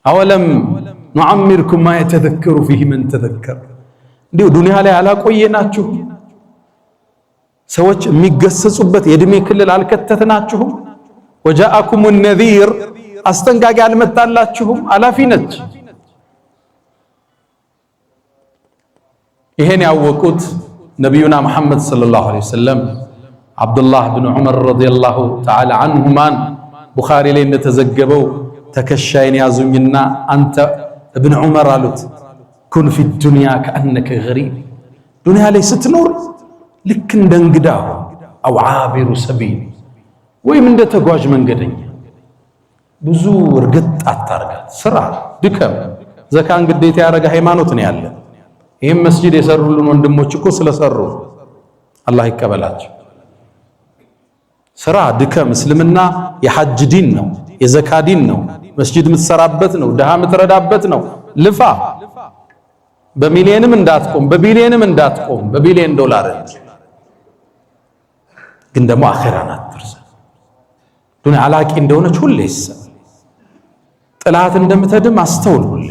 أولم نعمركم ما يتذكر فيه من تذكر። እንዲሁ ዱንያ ላይ አላቆየናችሁ? ሰዎች የሚገሰጹበት የእድሜ ክልል አልከተትናችሁም? وجاءكم النذير አስጠንቃቂ አልመጣላችሁም? አላፊ ነች። ይሄን ያወቁት ነቢዩና መሐመድ صلى الله عليه وسلم ዓብዱላህ ብን ዑመር رضي الله تعالى عنهما ን ቡኻሪ ላይ እንደተዘገበው ትከሻዬን ያዙኝና አንተ እብን ዑመር አሉት፣ كن في الدنيا كأنك غريب፣ ዱንያ ላይ ስትኖር ልክ እንደ እንግዳ أو عابر سبيل ወይም እንደ ተጓዥ መንገደኛ ብዙ እርግጥ አታርጋት። ስራ፣ ድከም። ዘካን ግዴታ ያደረገ ሃይማኖት ነው ያለ። ይህም መስጂድ የሰሩልን ወንድሞች እኮ ስለሰሩ አላህ ይቀበላቸው። ስራ፣ ድከም። እስልምና የሐጅ ዲን ነው፣ የዘካ ዲን ነው። መስጂድ የምትሰራበት ነው፣ ድሃ የምትረዳበት ነው። ልፋ። በሚሊየንም እንዳትቆም፣ በቢሊየንም እንዳትቆም፣ በቢሊየን ዶላር ግን ደግሞ አኼራን አትርሳ። ዱንያ አላቂ እንደሆነች ሁሌ ይሰ ጥላት እንደምትሄድም አስተውል ሁሌ።